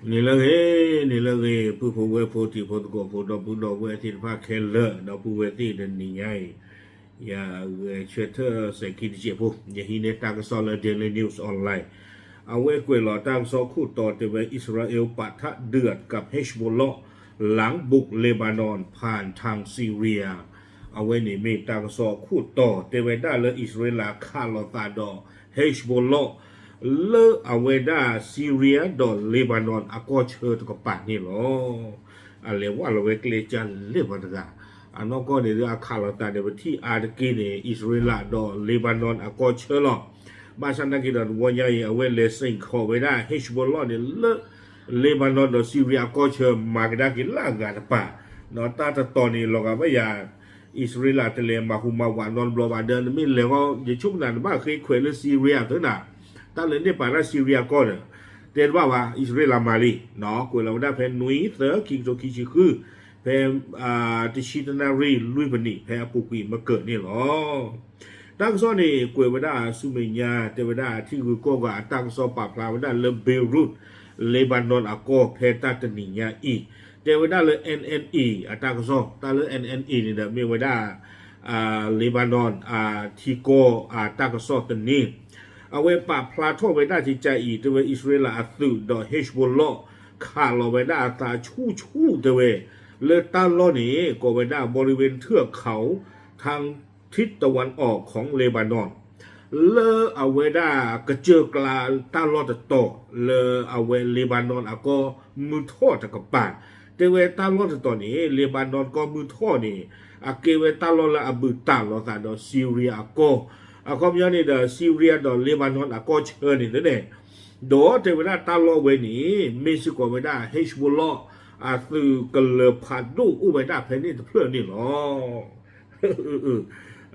န့ၣ်လၢအဂ့ၤ, န့ၣ်လၢအဂ့ၤ, ပုၢ်ဖိဝဲၢ်ဖိ တံၤဖိသကိးဖိ ဒီပုၢ်ဒီဝဲၢ်သ့ၣ်တဖၣ်ခဲလၢာ် ဒီပုၢ်ဝဲၢ်သ့ၣ်တနံၤညါအံၤ, ယဂဲၤဆၢထၢၣ်စဲၤခံတစဲးဖိ, ယဟံးန့ၢ်တၢ်ကစီၣ်လၢ Daily News Online, အဝဲကွဲးလီၤတၢ်ကစီၣ်ခိၣ်တီတဲဝဲ อิสราเอลปะทะเดือดกับฮิซบอลเลาะห์ หลังบุกเลบานอนผ่านทางซีเรีย အဝဲန့ၣ်မ့ၢ်တၢ်ကစီၣ်ခိၣ်တီ တဲဝဲဒၣ်လၢအံၣ်စရ့လးခးလိာ်သးဒီး Hezbollah လၢအဝဲဒၣ် Syria ဒီး Lebanon အကီၢ်ဆၢတကပၤန့ၣ်လီၤ. အလဲၤဝဲလီၤဝဲကျဲကၢ်လဲၣ်ပှၤတဂၤ, အနီၢ်ကီၢ်န့ၣ်ဒုးအခးလိာ်သးန့ၣ် ပထံၣ်အါတက့ၢ်န့ၣ် အံၣ်စရ့လးဒီး Lebanon အကီၢ်ဆၢလီၤ. ဘၣ်ဆၣ်သနာ်က့ဒီးတဝီညါအံၤ အဝဲလဲၤစ့ၢ်ကီးဝဲဒၣ် Hezbollah န့ၣ်လၢ Lebanon ဒီး Syria အကီၢ်ဆၢ မၤကဒါက့ၤလၢအဂၤတပၤ, ဒီးတၢ်တတီၤန့ၣ် လီၤဂာ်ဘၣ်ယၤ အံၣ်စရ့လးတလဲၤမၤဟူးမၤဝးနီတဘျီဘၣ်ဒီး နမ့ၢ်လဲၤဃီ ယဆိကမိၣ်နဘၣ်ဃ့ခွဲးလၢ Syria သနာ်, တၢ်လၢန့ၢ်ပာ်တၢ် Syria ကီၢ်ဒီး တဲတဘၣ်ဘၣ် အံၣ်စရ့လးမၤလံ, ကွဲးလီၤဝဲဒၣ်ဖဲနွံသၢ ခံကထိခံဆံဃု, ဖဲ တဆံတနၣ်ရံၣ်လွံၢ်မံးနံး ဖဲအပူၤကွံာ်မ့ၢ်ကၢၢ်န့ၣ်လီၤ. တၢ်ကစီၣ်န့ၣ် ကွဲးဝဲဒၣ်ဆူမဲာ်ညါ တဲဝဲဒၣ်ထံဂုၤကီၢ်ဂၤအတၢ်ကစီၣ်ပာ်ဖျါဝဲဒၣ်လၢ Beirut, Lebanon အကီၢ်ဖဲတၢ်တနံၤညါအံၤ, တဲဝဲဒၣ်လၢ NNA အတၢ်ကစီၣ်, တၢ်လၢ NNA န့ၣ်ဒီးမ့ၢ်ဝဲဒၣ် Lebanon ထံကီၢ်အတၢ်ကစီၣ်သန့, အဝဲပာ်ဖျါထီၣ်ဝဲဒၣ်ကကါအံၤ တဲဝဲအံၣ်စရ့လးအသုးဒီး Hezbollah ခးလီၤဝဲဒၣ်အသးဆူၣ်ဆူၣ်တဲဝဲ, လၢတၢ်လီၢ်န့ၣ် ကိးဝဲဒၣ် บริเวณเทือกเขาทางทิศตะวันออกของเลบานอน လၢအဝဲဒၣ်ကစၢၢ်ကျါတၢ်လီၢ်တတီၤ လၢအဝဲ Lebanon အကီၢ်မုၢ်ထီၣ်တကပၤ, တဲဝဲတၢ်လီၢ်တတီၤန့ၣ် Lebanon ကီၢ်မုၢ်ထီၣ်န့ၣ် အကဲဝဲတၢ်လီၢ်လၢအဘူးတံၢ်လိာ်သးဒီး Syria အကီၢ်, အခီပညီန့ၣ်ဒီး Syria ဒီး Lebanon အကီၢ်ဆၢန့ၣ်လၢန့ၣ်, ဒီးတဲဝဲဒၣ်တၢ်လီၢ်ဝဲန့ၣ် မ့ၢ်စ့ၢ်ကီးဝဲဒၣ် Hezbollah အသုးကလၢၤဖးဒိၣ်အိၣ်ဝဲဒၣ်ဖဲန့ၣ်တဖျၢၣ်န့ၣ်လီၤ.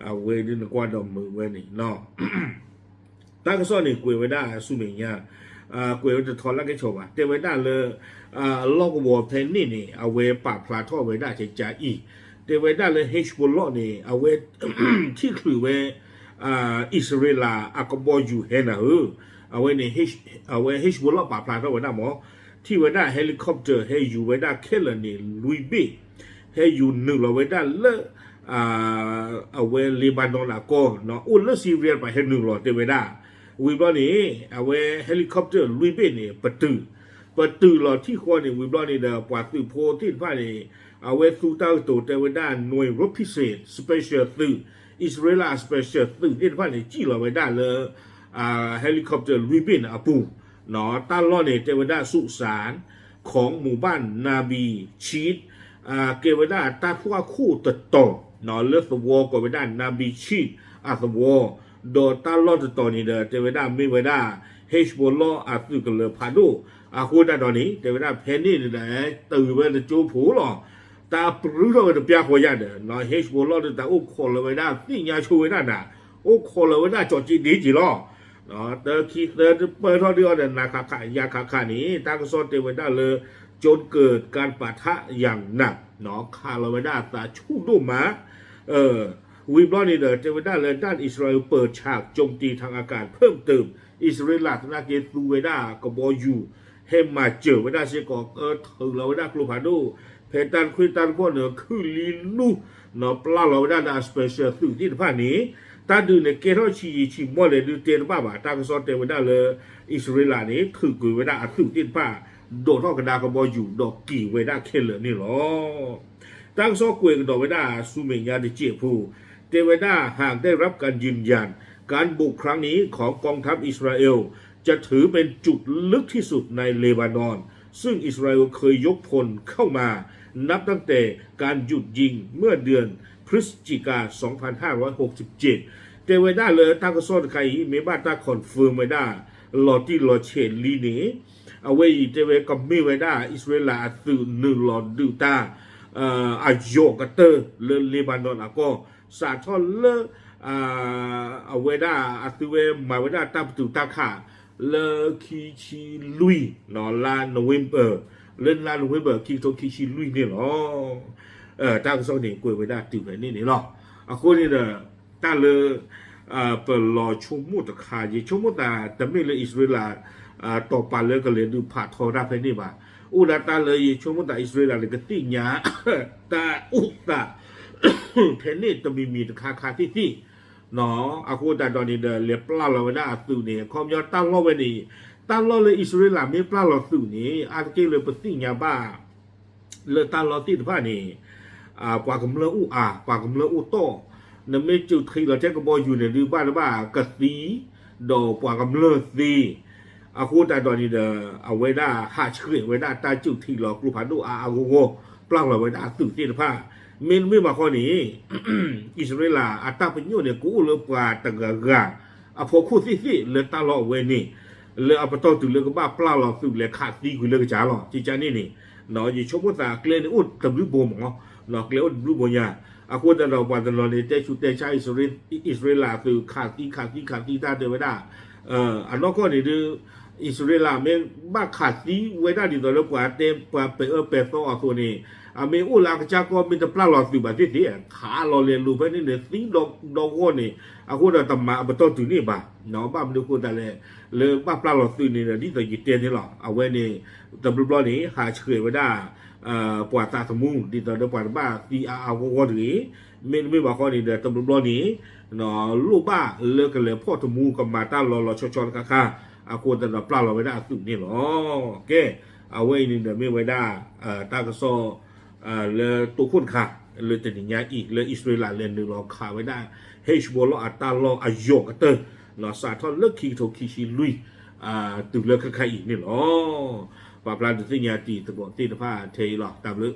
အဝဲဒုးနကွၢ်ဒီးမုာ်ဝဲန့ၣ် တၢ်ကစီၣ်န့ၣ် ကွဲးဝဲဒၣ်ဆူမဲာ်ညါ, ကွဲးဝဲတထီလၢကဲဆီဘၣ်, တဲဝဲဒၣ်လၢ အလီၢ်ကဝီၤဖဲန့ၣ်န့ၣ် အဝဲပာ်ဖျါထီၣ်ဝဲဒၣ်ကကါအံၤ, တဲဝဲဒၣ်လၢ Hezbollah န့ၣ် အဝဲ ထံၣ်ချုးဝဲ အံၣ်စရ့လးအကဘီယူၤဟဲနၤဧၢ, အဝဲန့ၣ် အဝဲ Hezbollah ပာ်ဖျါထီၣ်ဝဲဒၣ်မး, ထံၣ်ဝဲဒၣ် helicopter ဟဲယူၤဝဲဒၣ်ခဲလၢာ်န့ၣ် လွံၢ်ဘ့ၣ်, ဟဲယူၤနုာ်လီၤဝဲဒၣ်လၢ အဝဲ Lebanon အကီၢ်, အိၣ်လၢ Syria တဖၣ်ဟဲနုာ်လီၤတဲဝဲဒၣ်, ဝံၤဘျီန့ၣ် အဝဲ helicopter လွံၢ်ဘ့ၣ်န့ၣ် ပတုာ်, ပတုာ်လီၤထံၣ်ဃီန့ၣ် ဝံၤဘျီန့ၣ်ဒီး ပှၤသုးဖိသ့ၣ်တဖၣ်န့ၣ် အဝဲသူတၢ်ကတိၤတဲဝဲဒၣ် หน่วยรบพิเศษ special သုး, အံၣ်စရ့လး special သုးသ့ၣ်တဖၣ်န့ၣ် စံၣ်လီၤဝဲဒၣ်လၢ helicopter လွံၢ်ဘ့ၣ်န့ၣ်အပူၤ, တၢ်လီၢ်န့ၣ် တဲဝဲဒၣ် สุสาน ของหมู่บ้าน Nabi Cheikh ကဲဝဲဒၣ်တၢ်သွၣ်ခိၣ်တတီၤ လၢသဝီကိးဝဲဒၣ် Nabi Cheikh အသဝီ, ဒီးတၢ်လီၢ်တတီၤန့ၣ်ဒီး တဲဝဲဒၣ်မ့ၢ်ဝဲဒၣ် Hezbollah အသုးကလၢၤဖးဒိၣ်, အဃိဒၣ်ဒီးန့ၣ် တဲဝဲဒၣ်ဖဲန့ၣ်န့ၣ်ဒီး တုၤဝဲတကၠိဖိလီၤ, တၢ်ပြူထီၣ်ဝဲတပျၢ်ဃီယါဒီး Hezbollah ဒီးတၢ်အိၣ်ခိးလီၤဝဲဒၣ်သ့ၣ်ညါဆိဝဲဒၣ်နၤ, အိၣ်ခိးလီၤဝဲဒၣ်ကၠီၤက့ဒ့က့လီၤ တခံသၢတပၢၢ်ထီၣ်ဒုးအီၤဒီး နၤခးခးယၤခးခးန့ၣ် တၢ်ကစီၣ်တဲဝဲဒၣ်လၢ จนเกิดการปะทะอย่างหนัก ခးလီၤဝဲဒၣ်အသးဆူၣ်ဒိၣ်မး, ဝံၤဘျီန့ၣ်ဒီး တဲဝဲဒၣ်လၢ ด้านอิสราเอลเปิดฉากโจมตีทางอากาศ เพิ่มเติม, အံၣ်စရ့လးသနာ်က့သူဝဲဒၣ်ကဘီယူၤ ဟဲမၤစၢၤဝဲဒၣ်စ့ၢ်ကီး ကထုးလီၤဝဲဒၣ်ကျိဖးဒိၣ် ဖဲတၢ်တခွ့တၢ်တဘီၣ်န့ၣ် ခုၣ်လံလူၢ် ပျၢ်လီၤဝဲဒၣ်ဒီးအ special သုးသ့ၣ်တဖၣ်န့ၣ်, တၢ်ဒုးန့ၣ်ကဲထီၣ်ဆံးယံာ်ဆံးမီၢ်လဲၣ်ဒုးတဲတဘၣ်ဘၣ်, တၢ်ကစီၣ်တဲဝဲဒၣ်လၢ အံၣ်စရ့လးန့ၣ် ထုးကွံာ်ဝဲဒၣ်အသုးသ့ၣ်တဖၣ် ဒိးထီၣ်ကဒါကဘီယူၤ ဒီးက့ၤဝဲဒၣ်ခဲလၢာ်န့ၣ်လီၤ. တၢ်ကစီၣ်ကွဲးကဒီးဝဲဒၣ်ဆူမဲာ်ညါတစဲးဖိ, တဲဝဲဒၣ် หากได้รับการยืนยัน การบุกครั้งนี้ของกองทัพอิสราเอล จะถือเป็นจุดลึกที่สุดในเลบานอน ซึ่งอิสราเอลเคยยกพลเข้ามานับตั้งแต่การหยุดยิงเมื่อเดือนพฤศจิกา สองพันห้าร้อยหกสิบเจ็ด တဲဝဲဒၣ်လၢတၢ်ကစီၣ်တခါအံၤ မ့ၢ်ဘၣ်တၢ် confirm ဝဲဒၣ် လီၤတံၢ်လီၤဆဲးလံန့ၣ် အဝဲအံၤတဲဝဲကမ့ၢ်ဝဲဒၣ် အံၣ်စရ့လးအသုးနုာ်လီၤဒုးတၢ် အယိာ်ကတၢၢ်လၢ Lebanon အကီၢ် စးထီၣ်လၢ အဝဲဒၣ်အသုးဝဲမၤဝဲဒၣ်တၢ်ပတုာ်တၢ်ခး လၢခံဆံလွံၢ် လါ November လၢလါ November ခံကထိခံဆံလွံၢ်န့ၣ်လီၤ. တၢ်ကစီၣ်န့ၣ်ကွဲးဝဲဒၣ်တုၤဖဲန့ၣ်န့ၣ်လီၤ. အဃိန့ၣ်ဒီး တၢ်လၢ ပလီၤဆိကမိၣ်တခါ ယဆိကမိၣ်သးတမ့ၢ်လၢအံၣ်စရ့လး တီၢ်ပာ်လၢကလဲၤဒုးဖးထီတၢ်ဖဲန့ၣ်ဘၣ်. အိၣ်ဒၣ်တၢ်လၢယဆိကမိၣ်သးအံၣ်စရ့လးန့ၣ် ကသ့ၣ်ညါ တၢ်အိၣ်သး ဖဲန့ၣ်တမံၤမံၤတခါခါသ့ၣ်သ့ၣ် အဃိသတးဒီးန့ၣ်ဒီး လဲၤပျၢ်လီၤဝဲဒၣ်အသုးန့ၣ် အခီပညီတၢ်လီၢ်ဝဲန့ၣ် တၢ်လီၢ်လၢအံၣ်စရ့လးမ့ၢ်ပျၢ်လီၤသုးန့ၣ် အါတက့ၢ်လၢပသ့ၣ်ညါဘၣ် လၢတၢ်လီၢ်သ့ၣ်တဖၣ်န့ၣ် ပှၤကမျၢၢ်အိၣ်အါ ပှၤကမျၢၢ်အိၣ်တီၢ်, နမ့ၢ်ကၠိၣ်ထံးလီၤထဲကဘီယူၤန့ၣ်ဒုးဘၣ်တဘၣ် ကသံ ဒီးပှၤကမျၢၢ်သ့ အဃိသတးဒီးန့ၣ်ဒီး အဝဲဒၣ်ဟးဆှဲးဝဲဒၣ်တၢ်ကၠိၣ်ထံးလီၤကျိဖးဒိၣ်အါအါဂီၢ်ဂီၢ် ပျၢ်လီၤဝဲဒၣ်အသုးသ့ၣ်တဖၣ်. မ့တမ့ၢ်ဘၣ်ဃီန့ၣ် အံၣ်စရ့လးအတၢ်ပညိၣ်န့ၣ် ကအိၣ်လၢပှၤတဂၤဂၤ အဖီခိၣ်သ့ၣ်သ့ၣ်လၢတၢ်လီၢ်အဝဲန့ၣ် လၢအပတီၢ်တုၤလၢကဘၣ်ပျၢ်လီၤသုးလဲၤခးသံကွံာ်လၢကစၢ်လီၤ. ကကန့ၣ်န့ၣ် ယဆိကမိၣ်သးကျဲန့ၣ်အိၣ်တဘျုးဘိမး, ကျဲအိၣ်တဘျုးဘိညါ, အဃိသတးဒီးပှၤတနီၤန့ၣ် တဲဆူးတဲဆါ အံၣ်စရ့လးသုးခးသံခးသံခးသံတၢ်တဲဝဲဒၣ် အနီၢ်ကီၢ်န့ၣ်ဒုး အံၣ်စရ့လးမ့ၢ်ဘၣ်ခးသံဝဲဒၣ်ဒ်သိးလၢပှၤတဲပှၤပဲာ်အၢပဲာ်သီအီၤအသိးန့ၣ် အမ့ၢ်အိၣ်လၢအကစၢ်ကီၢ်မ့ၢ်တပျၢ်လီၤသုးဘၣ်သ့ၣ်သ့ၣ် ခးလီၤလဲၤလိၤဖဲန့ၣ်န့ၣ် သံဒီဂီၢ်န့ၣ် အဃိဒီးတမၤအပတီၢ်တုၤန့ၣ်ဘၣ်. ဘၣ်မနုၤအဃိသတးလဲၣ် လၢဘၣ်ပျၢ်လီၤသုးန့ၣ်ဒီး ဒ်သိးယတဲန့ၣ်လီၤ အဝဲန့ၣ် တဘျီဘျီန့ၣ် ဟးဆှဲးဝဲဒၣ် ပှၤသးသမူ ဒ်သိးဒီးပှၤတဘၣ်သံအါအါဂီၢ်ဂီၢ်တဂ့ၤ, မ့တမ့ၢ်ဘၣ်ဃီန့ၣ်ဒီး တဘျီဘျီန့ၣ် လိၣ်ဘၣ်လၢကလဲၤဖီၣ်တမူ ကမၤတၢ်လီၤလီၤဆီဆီတခါခါ အဃိသတးဒီးပျၢ်လီၤဝဲဒၣ်အသုးန့ၣ်လီၤ. ကဲ အဝဲအံၤန့ၣ်ဒီးမ့ၢ်ဝဲဒၣ် တၢ်ကစီၣ် လၢတိခိၣ်တခါ လၢတနံၤညါအံၤ လၢအံၣ်စရ့လးလဲၤနုာ်လီၤခးဝဲဒၣ် Hezbollah အတၢ်လီၢ်အယိာ်ကတၢၢ် စးထီၣ်လၢခံကထိခံဆံလွံၢ် တုၤလၢခဲခါအံၤန့ၣ်လီၤ. ပာ်ဖျါဒုးသ့ၣ်ညါတံၤသကိးသ့ၣ်တဖၣ်ထဲအံၤလီၤ. တၢ်ဘျုး